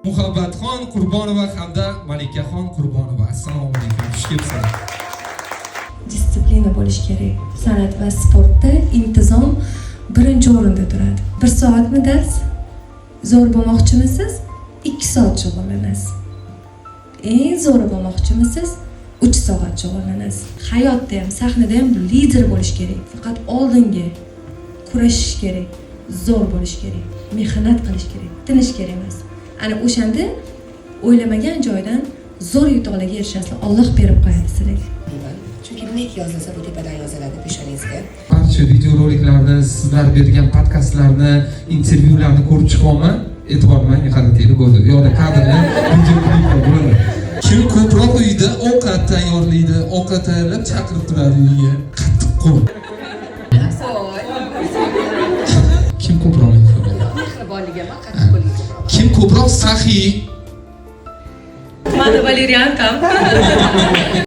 Muhabbatxon Qurbonova hamda Malikaxon Qurbonova. Assalomu alaykum, xush kelibsizlar. Дисциплина bo'lishi kerak. San'at va sportda intizom birinchi o'rinda turadi. Bir soatmi dars? Zo'r bo'lmoqchimisiz? 2 soat shug'ullanasiz. Eng zo'ri bo'lmoqchimisiz? 3 soat shug'ullanasiz. Hayotda ham, sahnada ham lider bo'lish kerak. Faqat oldinga kurashish kerak, zo'r bo'lish kerak, mehnat qilish kerak, tinish kerak emas. Ana o'shanda o'ylamagan joydan zo'r yutuqlarga erishasizlar. Olloh berib qo'yadi sizlarga. Deyman. Chunki nik yozilsa, bu tepadan yoziladi peshonangizga. Barcha videoroliklarni, sizlar bergan podkastlarni, intervyularni ko'rib chiqyapman. E'tiborni menga qaratinglar, bo'ldi. U yoqda kadrlar, video kliplar bo'ladi. Kim ko'proq uyda ovqat tayyorlaydi, ovqat tayyorlab chaqirib turadi uyga? Qattiq qo'l. Kim ko'proq mehribon? Mehribonligimi, qattiq qo'lga ko'proq. Kim ko'proq saxiy? Mani валерьянка m.